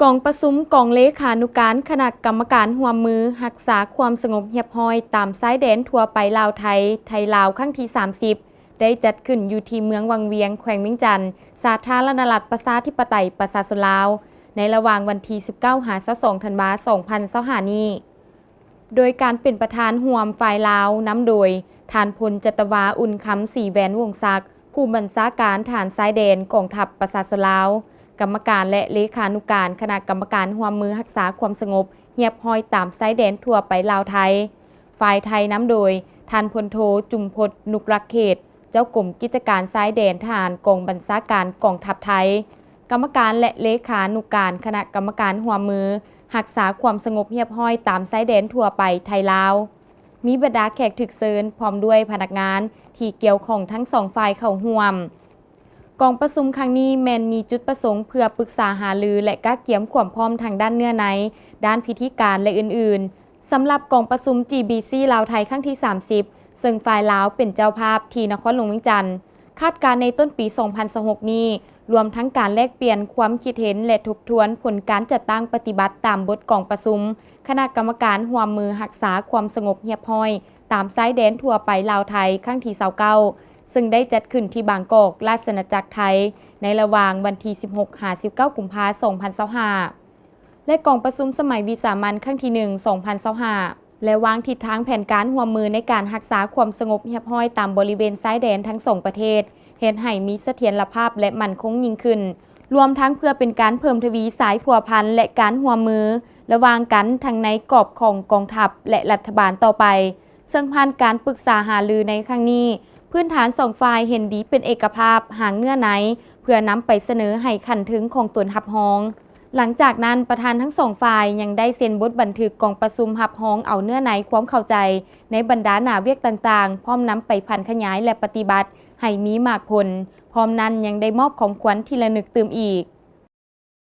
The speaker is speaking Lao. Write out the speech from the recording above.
ກອງປະຊຸມກອງເລຂານຸການຄະນະກຳມະການຮ່ວມມືຮັກສາຄວາມສະຫງົບຮຽບຮ້ອຍຕາມຊາຍແດນທົ່ວໄປລາວ-ໄທ ໄທ-ລາວ ຄັ້ງທີສາມສິບ ໄດ້ຈັດຂຶ້ນຢູ່ທີ່ເມືອງວັງວຽງ ແຂວງວຽງຈັນ ສາທາລະນະລັດປະຊາທິປະໄຕປະຊາຊົນລາວ ໃນລະຫວ່າງວັນທີສິບເກົ້າ ຫາ ຊາວສອງ ທັນວາ ສອງພັນຊາວຫ້ານີ້. ໂດຍການເປັນປະທານຮ່ວມຝ່າຍລາວ ນຳໂດຍ ທ່ານ ພົນຈັດຕະວາ ອຸ່ນຄຳ ສີແຫວນວົງສັກ ຜູ້ບັນຊາການທະຫານຊາຍແດນ ກອງທັບປະຊາຊົນລາວ, ກຳມະການ ແລະ ເລຂານຸການຄະນະກຳມະການຮ່ວມມືຮັກສາຄວາມສະຫງົບຮຽບຮ້ອຍຕາມຊາຍແດນທົ່ວໄປລາວ-ໄທ. ຝ່າຍໄທນຳໂດຍ ທ່ານ ພົນໂທ ຈຸມພົດ ນຸກລັກເຂດ ເຈົ້າກົມກິດຈະການຊາຍແດນທະຫານກອງບັນຊາການກອງທັບໄທ, ກຳມະການ ແລະ ເລຂານຸການຄະນະກຳມະການຮ່ວມມືຮັກສາຄວາມສະຫງົບຮຽບຮ້ອຍຕາມຊາຍແດນທົ່ວໄປໄທ-ລາວ. ມີບັນດາແຂກຖືກເຊີນ ພ້ອມດ້ວຍພະນັກງານທີ່ກ່ຽວຂ້ອງທັງສອງຝ່າຍເຂົ້າຮ່ວມ. ກອງປະຊຸມຄັ້ງນີ້ແມ່ນມີຈຸດປະສົງເພື່ອປຶກສາຫາລື ແລະ ກະກຽມຄວາມພ້ອມທາງດ້ານເນື້ອໃນ, ດ້ານພິທີການ ແລະ ອື່ນໆ. ສຳລັບກອງປະຊຸມ ຈີບີຊີ ລາວ-ໄທ ຄັ້ງທີສາມສິບ ເຊິ່ງຝ່າຍລາວເປັນເຈົ້າພາບທີ່ນະຄອນຫຼວງວຽງຈັນ, ຄາດການໃນຕົ້ນປີສອງພັນຊາວຫົກນີ້, ລວມທັງການແລກປ່ຽນຄວາມຄິດເຫັນ ແລະ ທົບທວນຜົນການຈັດຕັ້ງປະຕິບັດຕາມບົດກອງປະຊຸມຄະນະກຳມະການຮ່ວມມືຮັກສາຄວາມສະຫງົບຮຽບຮ້ອຍຕາມຊາຍແດນທົ່ວໄປລາວ-ໄທ ຄັ້ງທີຊາວເກົ້າ ເຊິ່ງໄດ້ຈັດຂຶ້ນທີ່ບາງກອກ ລາຊະອານາຈັກໄທ ໃນລະຫວ່າງວັນທີສິບຫົກ ຫາ ສິບເກົ້າ ກຸມພາ ສອງພັນຊາວຫ້າ ແລະ ກອງປະຊຸມສະໄໝວິສາມັນຄັ້ງທີໜຶ່ງ ສອງພັນຊາວຫ້າ ແລະ ວາງທິດທາງແຜນການຮ່ວມມືໃນການຮັກສາຄວາມສະຫງົບຮຽບຮ້ອຍຕາມບໍລິເວນຊາຍແດນທັງສອງປະເທດ, ເຮັດໃຫ້ມີສະຖຽນລະພາບ ແລະ ໝັ້ນຄົງຍິ່ງຂຶ້ນ, ລວມທັງເພື່ອເປັນການເພີ່ມທະວີສາຍພົວພັນ ແລະ ການຮ່ວມມືລະຫວ່າງກັນທັງໃນກອບຂອງກອງທັບ ແລະ ລັດຖະບານຕໍ່ໄປ. ເຊິ່ງຜ່ານການປຶກສາຫາລືໃນຄັ້ງນີ້, ພື້ນຖານສອງຝ່າຍເຫັນດີເປັນເອກະພາບຮ່າງເນື້ອໃນ ເພື່ອນຳໄປສະເໜີໃຫ້ຂັ້ນເທິງຂອງຕົນຮັບຮອງ. ຫຼັງຈາກນັ້ນ, ປະທານທັງສອງຝ່າຍຍັງໄດ້ເຊັນບົດບັນທຶກກອງປະຊຸມຮັບຮອງເອົາເນື້ອໃນຄວາມເຂົ້າໃຈໃນບັນດາໜ້າວຽກຕ່າງໆ, ພ້ອມນຳໄປຜັນຂະຫຍາຍ ແລະ ປະຕິບັດໃຫ້ມີໝາກຜົນ. ພ້ອມນັ້ນຍັງໄດ້ມອບຂອງຂວັນທີ່ລະນຶກຕື່ມອີກ.